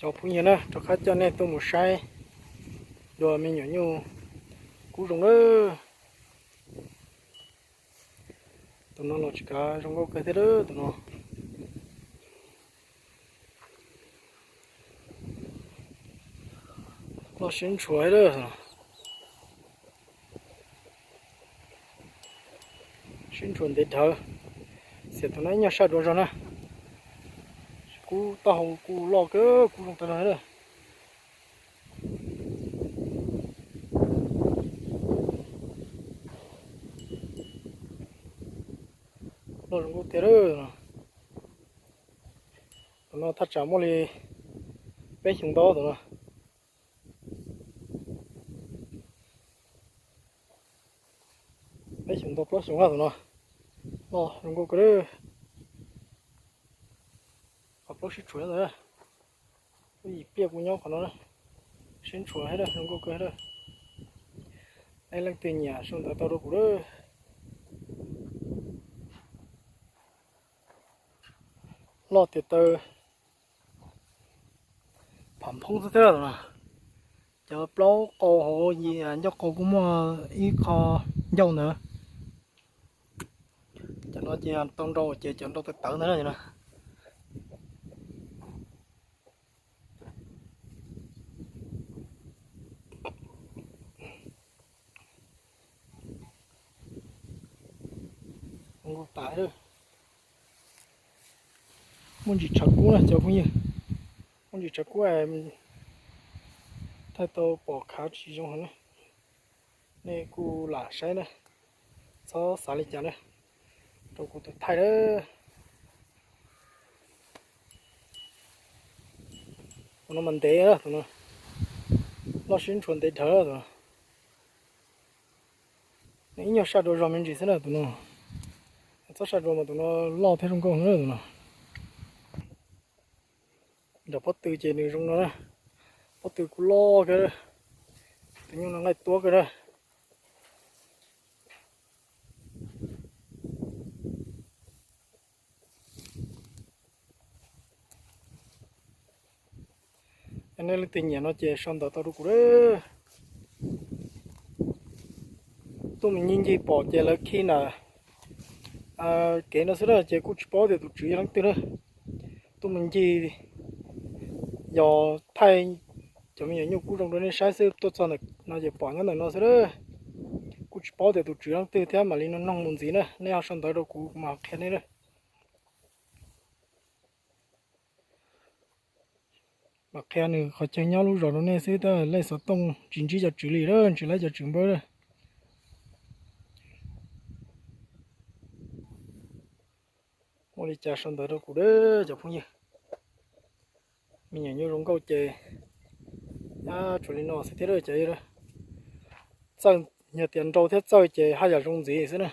Cov phooj ywg na, rov qab coj nej tuaj mus saib dua me nyuam nyuj kub zoo lawm. Tus no los tsis kav zoo nkauj kawg thiab lawm tus no. Loj sib ntshua lawm. Sib ntshua ntev dhawv. Xiam tus no ib nyuag saj dua zog na. Kub taub hau kuj loj kawg, kub zoo tag zog na. Loj zoo nkauj tiag lawm. Tus no thaj tsam muaj li peb xyoos ntau tus no. Peb xyoos ntau plaub xyoos tus no. Loj zoo nkauj kawg. Qhov plaub sib tshuav ntawd. Lub yim pliaj kuv nyob qhov no, sib ntshua thiab zoo nkauj kawg thiab. Nej leej twg nyiam sau ntawv tau rau kuv lawm. Loj tias taw pham phoob xwb thiab no. Cov plaub qau hauv ncauj qau kuj muaj ib qho ncauj ntawd. Cov no ces tau nrau ces cov nrau tawv tawv ntawd no. Muaj ntsis tshav kub na cov phooj ywg, muaj ntsis tshav kub, thaij tau pom khav tsis zoo heev na. Nej kuj lam saib na, txhob xav li cas na, rau kuv tus thaij na. Tus no mas ntev, tus no loj sib ntshua ntev dhawv tus no. Ib nyuag saj dua zog me ntsis xwb na tus no. Txhob saj dua mas tus no loj thiab zoo nkauj heev tus no. Nram pob tw ces nws zoo no na, pob tw kuj loj kawg, tus nyuj no nqaij tuab kawg na. Nej leej twg nyiam no ces sau ntawv tau rau kuv lawm. Tuaj mus ncig ncig pom ces lawv khi ntawm kev no xwb na, ces kuj tsis paub tias tus tswv yog leej twg na. Tuaj mus ncig yog thaij cov me nyuam nyuj kub zoo rau nej saib xwb, tuaj txog ntawm no ces pom nyob ntawm no xwb na. Kuj tsis paub tias tus tswv leej twg thiab mam li noog mus ntxiv na, nej ho sau ntawv rau kuv kuv mam qhia nej na. Mam qhia nws qhov chaw nyob lub zos rau nej xwb, tab lej xov tooj tsis ntsib cov tswv li, tsis laib cov tswv npawb. Muaj li cas sau ntawv rau kuv cov phooj ywg. Me nyuam nyuj zoo nkauj ces tsuas li no xwb thiab cov. Txawj, yog tias nrau thiab txawj ces haj yam zoo ntxiv xwb na.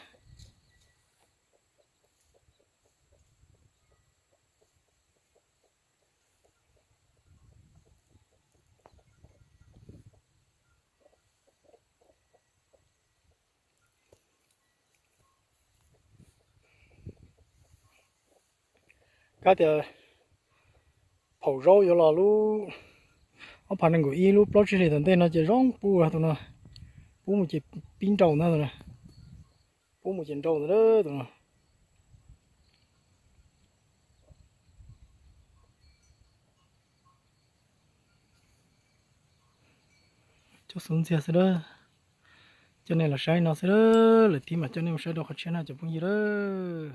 Kab tias phaum zaub yuav los lub ob phav nees nkaum ib lub plaub tsib hlis tom ntej no ces zoo pub tus no, pub mus ces pib nrau ntag tus no, pub mus ces nrau ntag tus no. Coj xub ntxiag xwb a, coj nej los saib no xwb, lawm tib mam coj nej mus saib dua qhov tshiab na cov phooj ywg lawm.